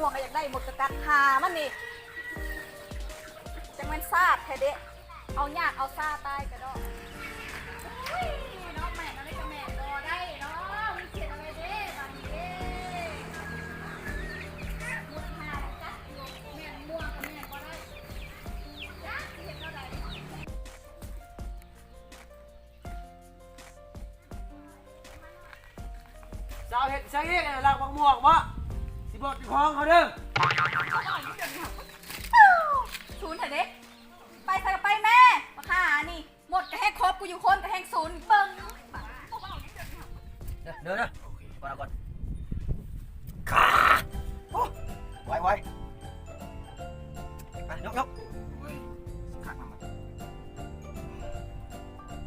ມ່ວງກໍຢາກໄດ້ ມົດກໍກັດຫາມັນນີ້ ຈັກແມ່ນຊາດແທ້ເດະ ເອົາຍາກເອົາຊາຕາຍກະດອກ. ໂອ້ຍ ເນາະ ແມ່ນອັນນີ້ກະແມ່ນບໍ່ໄດ້ເນາະ ມີຂຽນເອົາໄວ້ເດ້ ບາດນີ້ເດ້ ມົດຫາກັດຢູ່ ແມ່ນມ່ວງກະແມ່ນບໍ່ໄດ້ ຈັກຊິເຮັດແນວໃດ. ສາວເຮັດຫຍັງອີກ ລັກໝາກມ່ວງບໍ? ຊິບອກເຈົ້າຂອງເຂົາເດີ. ສູນແທ້ເດ ໄປໃສກະໄປແມ້ ບັກຫ່ານີ້ ມົດກະແຮງຄົບກູຢູ່ ຄົນກະແຮງສູນ ເບິ່ງ. ເດີ ເດີ ເດີ ກ່ອນ ເອົາກ່ອນ. ໂອ້ ໄວ ໄວ ໄປ ຍົກ ຍົກ. ໂອ້ຍ ຄັກນຳມັນ.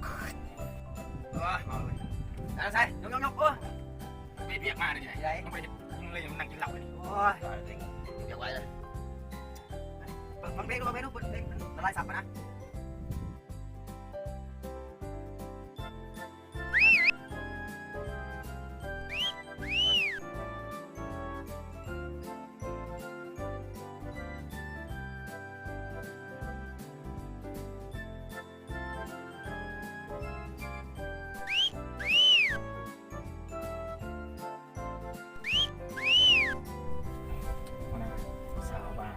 ໂອ້ຍ ເອົາເລີຍ ໃສ່ ຍົກ ຍົກ ຍົກ. ໂອ້ຍ ໄປວຽກມາເດ ໄດ້ ມັນບໍ່ໄດ້ເຮັດ ມັນເລີຍ ມັນນັ່ງກິນເຫຼົ້າເດ. ໂອ້ຍ ວຽກໄວເລີຍ. ເບິ່ງ ເບິ່ງເພງດູ ເບິ່ງເພງດູ ເປີດເພງ ລະລາຍຊັບກ່ອນນະ. ຊາວບ້ານ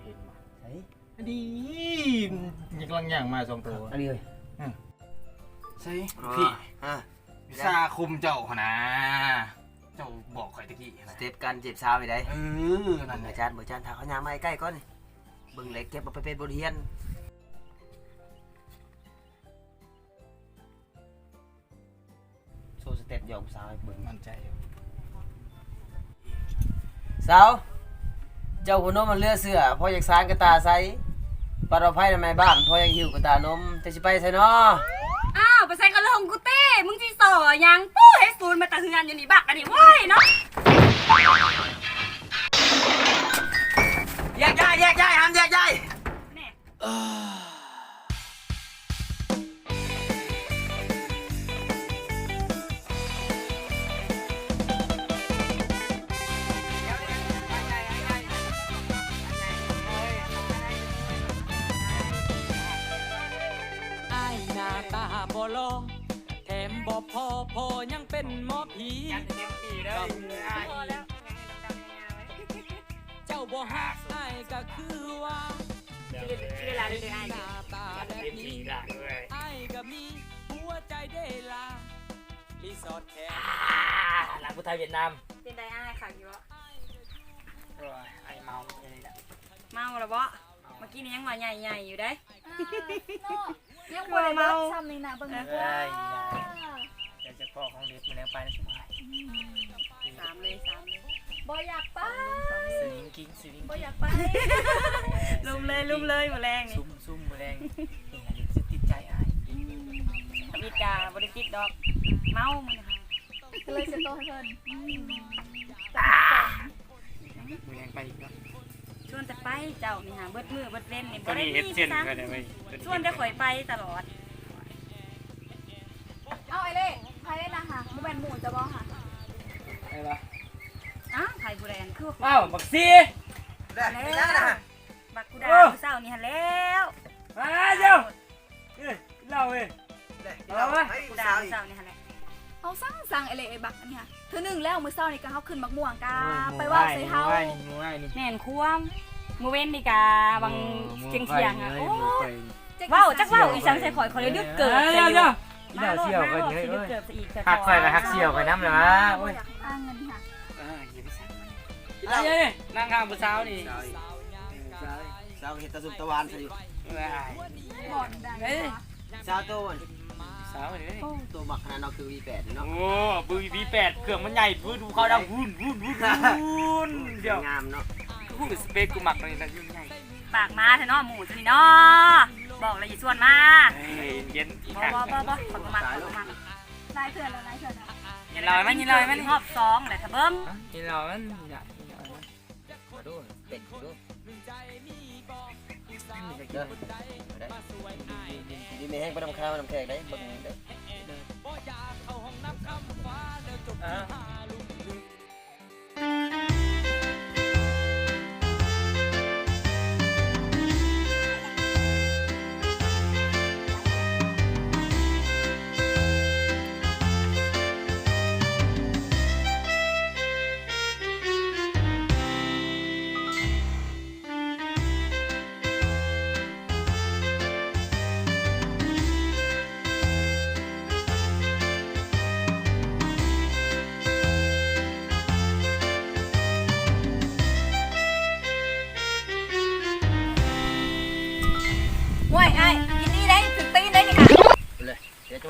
ເຫັນບໍ່? ໃສ? ອັນນີ້ ກຳລັງຍ່າງມາສອງໂຕ ອັນນີ້ເອີຍ. ໃສ? ພີ່ ອ່າ ວິຊາຄົມເຈົ້າຫັ້ນນາ ເຈົ້າບອກຂ້ອຍຕະກີ້ຫັ້ນນະ ສະເຕັບການຈີບສາວນີ້ໃດ. ເອີ ນັ້ນແຫຼະ ເບິ່ງອາຈານ ເບິ່ງອາຈານ ຖ້າເຂົາຍ່າງມາໃກ້ໆກ່ອນ ເບິ່ງແລ້ວເກັບເອົາໄປເປັນບົດຮຽນ. ໂຊສະເຕັບຢອກຜູ້ສາວໃຫ້ເບິ່ງ ໝັ້ນໃຈຢູ່. ສາວ ເຈົ້າຫົວນົມມັນເຫຼືອເຊື່ອ ພໍຢາກສານກະຕ່າໃສ ປາດວ່າໃຜນະແມ່ບ້ານ ພໍຢາກຫິ້ວກະຕ່ານົມ ເຈົ້າຊິໄປໃສນໍ? ອ້າວ ໄປໃສກະເລື່ອງຂອງກູເຕ້ ມຶງຊິສໍ່ຫຍັງ? ປູ້ ເຮັດສູນມາແຕ່ເຮືອນຢູ່ນີ້ ບັກອັນນີ້ ໂວ້ຍເນາະ. ແຍກຍ້າຍ ແຍກຍ້າຍ ຫ້າມແຍກຍ້າຍ. ອ້າຍໜ້າຕາບໍ່ຫຼໍ່ ແຖມບໍ່ພໍ ພໍ່ຍັງເປັນໝໍຜີ. ເຈົ້າບໍ່ຮັກອ້າຍກະຄືວ່າ ຊິເວລາເລີຍອ້າຍ ອ້າຍກະມີຫົວໃຈເດລາ ຣີສອດແທ້ ອ່າ ນາງຜູ້ໄທຫວຽດນາມ. ເປັນໃດອ້າຍ ຄັກຢູ່ບໍ່? ໂອ້ຍ ອ້າຍເມົາອີ່ຫຼີແຫຼະ. ເມົາລະບໍ? ເມົາ ເມື່ອກີ້ນີ້ຍັງວ່າໃຫຍ່ໆຢູ່ເດ້. ເອີ ເນາະ ຍັງບໍ່ໄດ້ເບິດຊ້ຳນີ້ນະ ເບິ່ງ ເອີຍ ເຈົ້າຈະພໍ້ຂອງເດັດມື້ແລງໄປນະ. ອືມ ສາມເລີຍ ສາມເລີຍ ບໍ່ຢາກໄປ ສະວິງກິ້ງ ສະວິງກິ້ງ ບໍ່ຢາກໄປ. ລຸມເລີຍ ລຸມເລີຍມື້ແລງນີ້ ຊຸ່ມ ຊຸ່ມມື້ແລງ ນີ້ຫາເດັກສຸດຕິດໃຈອ້າຍ. ອືມ ທຳອິດກະບໍ່ໄດ້ຕິດດອກ ເມົາມື້ນີ້ ກະເລີຍເສຍໂຕໃຫ້ເພິ່ນ. ອືມ ມື້ແລງໄປອີກເນາະ. ຊວນແຕ່ໄປ ເຈົ້ານີ້ຫາ ເບິດມື້ເບິດເວັນນີ້ ຕອນນີ້ເຮັດເຊັ່ນ ບໍ່ໄດ້ມີ ເພິ່ນເດ້ເວີຍ ຊວນແຕ່ຂ້ອຍໄປຕະຫຼອດ. ເອົ້າ ອ້າຍເລ ໃຜນະຫາ ບໍ່ແມ່ນໝູ່ເຈົ້າບໍ່ຫາ? ໃຜວະ? ອ້າວ ໃຜຜູ້ໃດອັນຄື ອ້າວ ບັກຊີ ແລ້ວ ບັກກູດາ ເອີ ມື້ເຊົ້ານີ້ຫັ້ນແລ້ວ ມາເຈົ້າ. ເອີຍ ເລົ່າເອີຍ ເອົາວະ ກູດາມື້ເຊົ້ານີ້ຫັ້ນແຫຼະ. ເອົາ ສັ່ງ ສັ່ງ ເອເລ ເອບັກອັນນີ້ຫະ ເທື່ອໜຶ່ງແລ້ວ ມື້ເຊົ້ານີ້ກະເຮົາຂຶ້ນໝາກມ່ວງກະ ໂອ້ຍ ໄປເວົ້າໃສ່ເຮົາ ມື້ວາຍນີ້ ມື້ວາຍນີ້ ແມ່ນຄວາມ ມື້ເວັນນີ້ກະຫວ່າງ ເອີ ມື້ ທ່ຽງໆ ຫະ ມື້ ໂອ້ ມື້ໄປ ເວົ້າ ຈັກເວົ້າອີ່ຫຍັງໃສ່ຂ້ອຍ ຂ້ອຍເລີຍດຶກເກີບໃສ່ຢູ່. ມາໂລດ ມາໂລດ ຊິດຶກເກີບຊະອີກ ຮັກຂ້ອຍກະຮັກສ່ຽວຂ້ອຍນຳແຫຼະວະ. ໂອ້ຍ ບໍ່ຢາກຟັງອັນນີ້ຫະ ເອີ ຢ່າໄປສັ່ງມັນ ກິນເຫຼົ້າ ນາງຫາຜູ້ສາວນີ້ ສາວເຮັດຕາສຸບຕາຫວານຊະຢູ່. ເອີ ສາວໂຕ ສາວນີ້ ໂອ້ ໂຕມັກຂະໜາດເນາະ ຄື ວີແປດ ເນາະ. ໂອ້ ເບິ່ງ ວີແປດ ເຄື່ອງມັນໃຫຍ່ ເບິ່ງ ດູເຂົາດຳ ວຸ້ນ ວຸ້ນ ວຸ້ນ ງາມເນາະ. ໂອ້ ສະເປັກກູມັກນີ້ລະ ໃຫຍ່ ປາກໝາແທ້ເນາະ ໝູ່ໂຕນີ້ເນາະ ບອກແລ້ວຢ່າຊວນມາ. ເຢັນໆ ບໍ່ ບໍ່ ບໍ່ ຂ້ອຍບໍ່ມັກ ຂ້ອຍບໍ່ມັກ. ຫຼາຍເທື່ອແລ້ວ ຫຼາຍເທື່ອແລ້ວ ກິນເຫຼົ້າໃຫ້ມັນ ກິນເຫຼົ້າໃຫ້ມັນ ຮອບສອງແລ້ວ ຖ້າເບິ່ງ ກິນເຫຼົ້າໃຫ້ມັນ ມາດູ ເປັດ ມາດູ ເດີ ເອົາໄດ້ ດີແມ່ແຮງ ໄປນຳຄາວນຳແຂກໄດ້ ເບິ່ງເດີ. ອ່າ.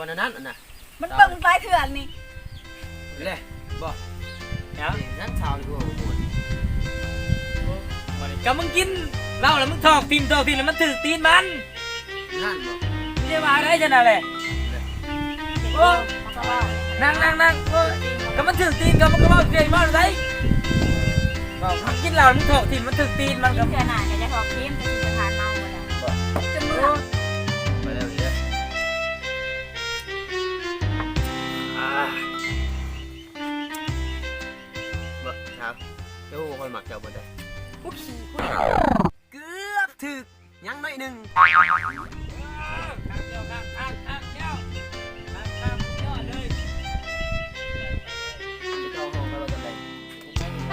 ປານນັ້ນນະ ມັນເບິ່ງຫຼາຍເທື່ອນີ້ ແຫຼະບໍ່ ຫຍັງ ຍັງຊາວຢູ່ບໍ່ ບໍ່ໝົດ ກໍມຶງກິນເຫຼົ້າແລ້ວ ມຶງຖອກຖິ້ມ ຖອກຖິ້ມແລ້ວມັນຖືກຕີນມັນ ນັ້ນບໍ່ ມີແຕ່ວ່າໄດ້ຊັ້ນນະແຫຼະ ໂອ້ ນັ່ງໆໆ ໂອ້ຍ ກໍມັນຖືກຕີນ ກໍມັນກໍເວົ້າເສຍເວົ້າໄດ້ ເວົ້າ ກິນເຫຼົ້າແລ້ວມັນຖອກຖິ້ມ ມັນຖືກຕີນມັນກໍ ເທື່ອໜ້າກໍຢ່າຖອກຖິ້ມ ຈະຊິປະທານເມົາບໍ່ໄດ້ ຈົນເມື່ອຍ ໄປແລ້ວນີ້ເດີ ອ່າ ບໍ່ ເຈົ້າ ເຈົ້າຮູ້ວ່າຂ້ອຍມັກເຈົ້າປານໃດ ກູຂີ້ກູ ເກືອບຖືກ ຍັງໜ້ອຍໜຶ່ງ ຄັກແລ້ວ ຄັກ ຄັກ ຄັກແລ້ວ ຄັກ ຄັກ ຍອດເລີຍ ເຈົ້າຫ້ອງກໍວ່າຈັ່ງໃດ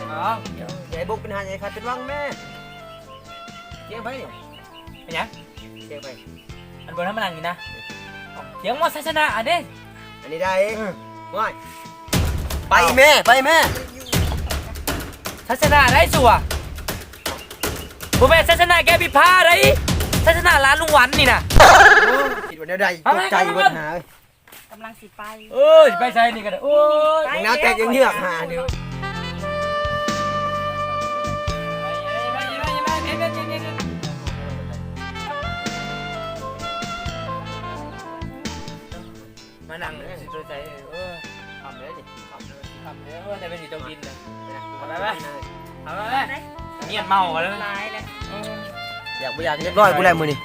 ເອົາ ໃຫຍ່ບົກເປັນຫາໃຫຍ່ຄັດເປັນວັງແມ່ ສຽງໃຜນີ້ ເປັນຫຍັງ ສຽງໃຜ ອັນເບິ່ງທຳມະນັງນີ້ນະ ສຽງໝໍໄຊຊະນະອັນເດ້ ອັນນີ້ໄດ້ ເອີ ໂອ້ຍ ໄປແມ່ ໄປແມ່ ໄຊຊະນະໄດ້ສັວ ບໍ່ແມ່ນໄຊຊະນະແກ້ພິພາໄດ້ ໄຊຊະນະຫຼານລຸງຫວັນນີ້ນະ ໂອ້ຍ ຄິດວ່າແນວໃດ ເອົາ ຕົກໃຈເບິດ ເອົາ ຫາເອີຍ ກຳລັງຊິໄປ ເອີຍ ຊິໄປໃສນີ້ກໍໄດ້ ໂອ້ຍ ບັກໜາວແຕກເຍືອກໆ ຫາເດີ ມານັ່ງ ເອີ ຊິໄປໃສ ເອີ ຄ່ຳແລ້ວນີ້ ຄ່ຳແລ້ວ ຄ່ຳແລ້ວ ເອີ ແຕ່ເປັນຊິຕົກດິນແລ້ວ ເອົາໄປ ເອົາໄປ ເນຍນເມົາແລ້ວ ຫຼາຍແລ້ວ ເອີ ຢາກບໍ່ຢາກຮຽບຮ້ອຍກູແລ້ວມື້ນີ້